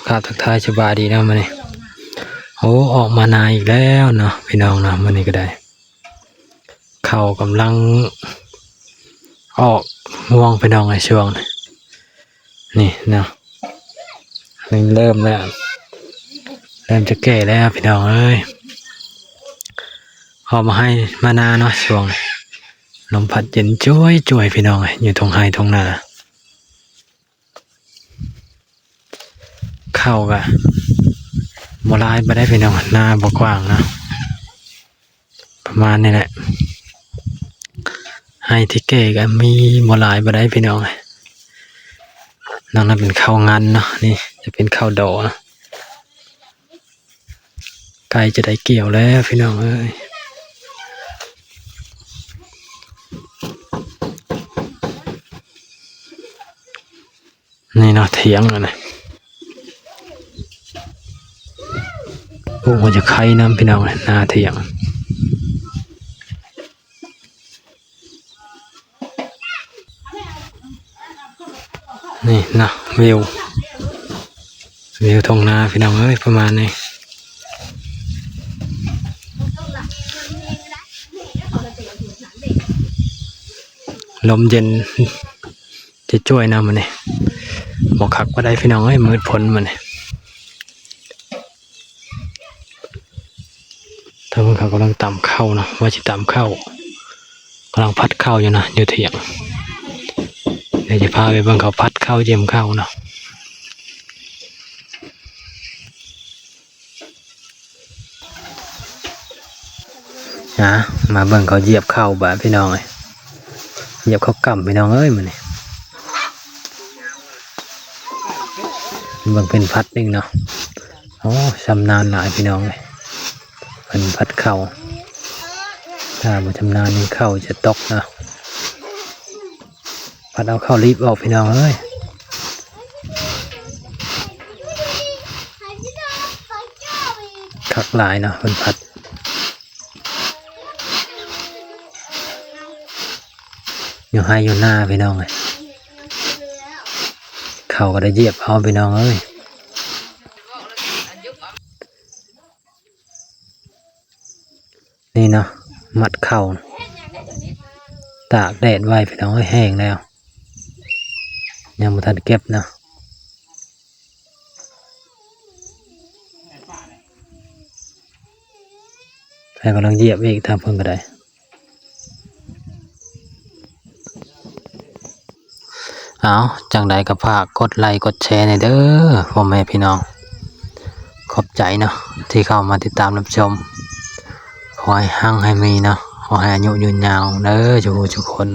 ກາບທັກທາຍສະບາຍດີເນາະມື້ນີ້. ໂອ້ ອອກມານາອີກແລ້ວເນາະພີ່ນ້ອງເນາະ, ມື້ນີ້ກໍໄດ້ ເຂົ້າກຳລັງອອກຮວງພີ່ນ້ອງເອີຍ ຊ່ວງນີ້ເນາະ. ນີ້ເລີ່ມແລ້ວ ເລີ່ມຈະແກ່ແລ້ວພີ່ນ້ອງເອີຍ. ເຂົ້າມາໄຮ່ມານາເນາະ ຊ່ວງນີ້ ລົມພັດເຢັນຈວຍໆ ພີ່ນ້ອງເອີຍ ຢູ່ທົ່ງໄຮ່ທົ່ງນາ. ເຂົ້າກະບໍ່ຫຼາຍປານໃດພີ່ນ້ອງ, ນາບໍ່ກວ້າງເນາະ ປະມານນີ້ແຫຼະ. ໄຮ່ທີ່ແກ່ກະມີບໍ່ຫຼາຍປານໃດພີ່ນ້ອງ, ນອກນັ້ນເປັນເຂົ້າງັນເນາະ. ນີ້ຈະເປັນເຂົ້າດໍເນາະ. ໃກ້ຈະໄດ້ກ່ຽວແລ້ວພີ່ນ້ອງເອີຍ. ນີ້ເນາະ ຖຽງອັນນີ້. ໂອ້ ມັນຈະໄຄນຳພີ່ນ້ອງເອີຍ ໜ້າຖຽງ. ນີ້ເນາະ ວິວ ວິວທົ່ງນາພີ່ນ້ອງເອີຍ ປະມານນີ້. ລົມເຢັນຈະຈວຍເນາະມື້ນີ້, ບໍ່ຄັກປານໃດພີ່ນ້ອງເອີຍ ມືດຝົນມື້ນີ້. ທາງເພິ່ນເຂົາກຳລັງຕຳເຂົ້າເນາະ, ວ່າຊິຕຳເຂົ້າ ກຳລັງຜັດເຂົ້າຢູ່ນະ ຢູ່ຖຽງ. ດຽວຈະພາໄປເບິ່ງເຂົາຜັດເຂົ້າ ຢຽມເຂົ້າເນາະ. ອາ ມາເບິ່ງເຂົາຢຽບເຂົ້າບາດພີ່ນ້ອງເອີຍ, ຢຽບເຂົ້າກ້ຳພີ່ນ້ອງເອີຍມື້ນີ້. ເບິ່ງເພິ່ນຜັດເອງເນາະ. ໂອ້ ຊຳນານຫຼາຍພີ່ນ້ອງເອີຍ ເພິ່ນຜັດເຂົ້າ. ຖ້າບໍ່ຊຳນານນີ້ເຂົ້າຈະຕົກເນາະ. ພັດເອົາເຂົ້າລີບອອກພີ່ນ້ອງເອີຍ. ຄັກຫຼາຍເນາະ ເພິ່ນພັດ ຢູ່ໄຮ່ຢູ່ນາພີ່ນ້ອງເອີຍ. ເຂົາກໍໄດ້ຢຽບເອົາພີ່ນ້ອງເອີຍ. ນີ້ເນາະ ມັດເຂົ້າ ຕາກແດດໄວ້ພີ່ນ້ອງເອີຍ, ແຫ້ງແລ້ວ ຍັງບໍ່ທັນເກັບເນາະ. ໃຜກຳລັງຢຽບອີກ ທາງເພິ່ນກໍໄດ້. ເອົາ ຈັ່ງໃດກໍຝາກກົດໄລກົດແຊແດ່ເດີພໍ່ແມ່ພີ່ນ້ອງ, ຂອບໃຈເນາະທີ່ເຂົ້າມາຕິດຕາມຮັບຊົມ. ຂໍໃຫ້ຮັ່ງໃຫ້ມີເນາະ, ຂໍໃຫ້ອາຍຸຍືນຍາວເດີ ທຸກຜູ້ທຸກຄົນ.